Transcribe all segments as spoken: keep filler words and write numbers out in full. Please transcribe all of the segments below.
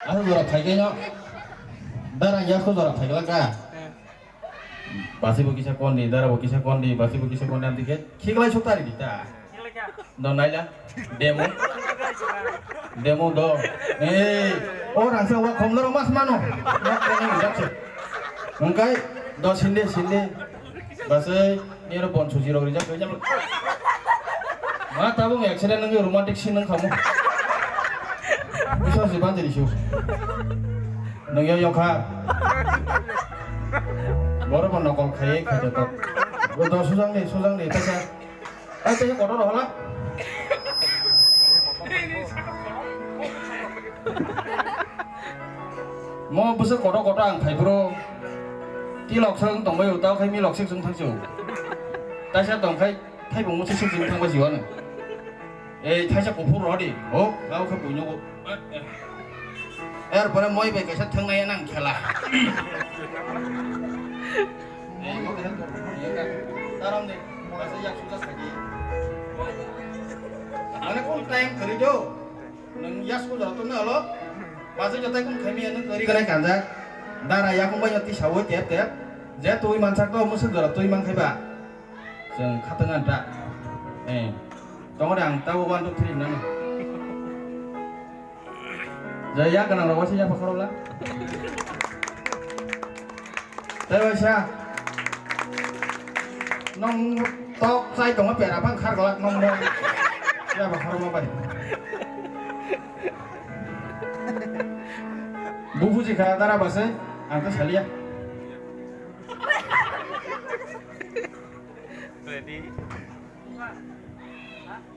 Aswk jora phaikheno, dara yasko jora phaiglak ka. Basibo kisa kondi, dara bo kisa kondi, basibo kisa kondi, amtike khiklai sok tari di ta. Do naila, demo, demo do. Ei, o rangsa wa khomdoro mas mano. Nok kene ujakse. Hwnkhe do sinde, sinde. Basai, niro bon suji rok rijak khe jam. Ma tabung accident nang romantic scene nang khamu. Bisa si banjari su. Nang yo yo kha. Boro bo nokol khaye khaito to. Bo do sujang ni, sujang ni, tasa. Ai, tei kotor hola. Mo bwswk kotor kotor ang phai bro. Tilok swng tongbai o, tao khai milok sik swng thang si o. Taisa tong khai, thai bung mo sik swng thang bai si o ano. Ei, thaisa kuphur rw di. Ho, gao khe buino bo. Er pore moi bai kaisa thwngnai nang khela. Ei, mo kaisa kuphur rw di. Tarom de, kaisa yak suja thagi. Mane kon time khari do. Nang yas ko jora to na lo. Baje jotai kon khaimi nang kari ganai kanjak. Dara yakung bai yati sawi tep tep. Je tui mansak to musuk jora tui man khaiba. Chwng khatang anta. Eh. Tongode ang tabo one, two, three nang. Je ya ganang rawa se ya pakhorok la. Tei waisa. Nong tok chai tongo pera bang khar glak nong mo. Ya pakhorok ma bai. Bu buji kha dara base. Ang ta salia. Ready.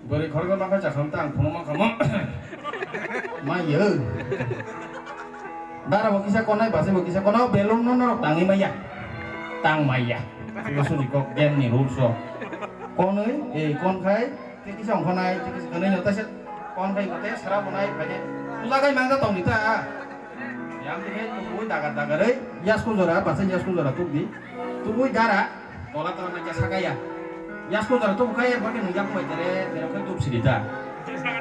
Bwrwi khoroknwi mankha chakhamta ang phunukma kamo. Maiyo. Dara bo kisa konai, basi bo kisa konai, o balloon no norok tangwi maya. Tang maya. Bo suri kok game ni rules o. Konwi, eh, kon khai, tei kisa ongkhonai, tei kisa kwnwi no tei se kon khai kote sara bonai, phai de. Puja khai mangja tong ni ta. Yang tei tubui dagar dagar oi, yasku jora, basa yasku jora tuk di. Tubui dara. Tola tola naikha sakaya. Yasku jora to bukhai, erpore nung yakung bai tere, tere khe tup sidi ta.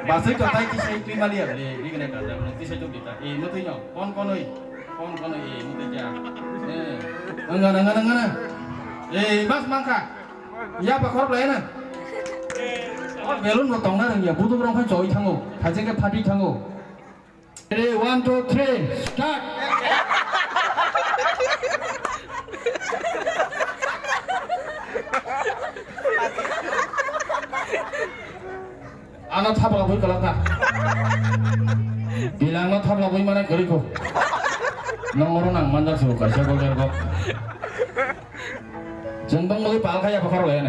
Basui to tai tisai tui mali ya, le, ri gana ka, le, tisai tup di ta. E, mutui no, kon kon oi, kon kon oi, e, mutui ja. E, ngana, ngana, ngana. E, mas mangkha. Ya pa khorok lai na. O balloon bo tongna rang ya, budu rong khai choi thango, thaje ke phati thango. Ready, one, two, three, start. Ano thapla bui kalaka. Bilangno thapla bui mana gori ko. Nong oro nang manjak suka siya ko. Jeng tong bui pal kaya pakar le.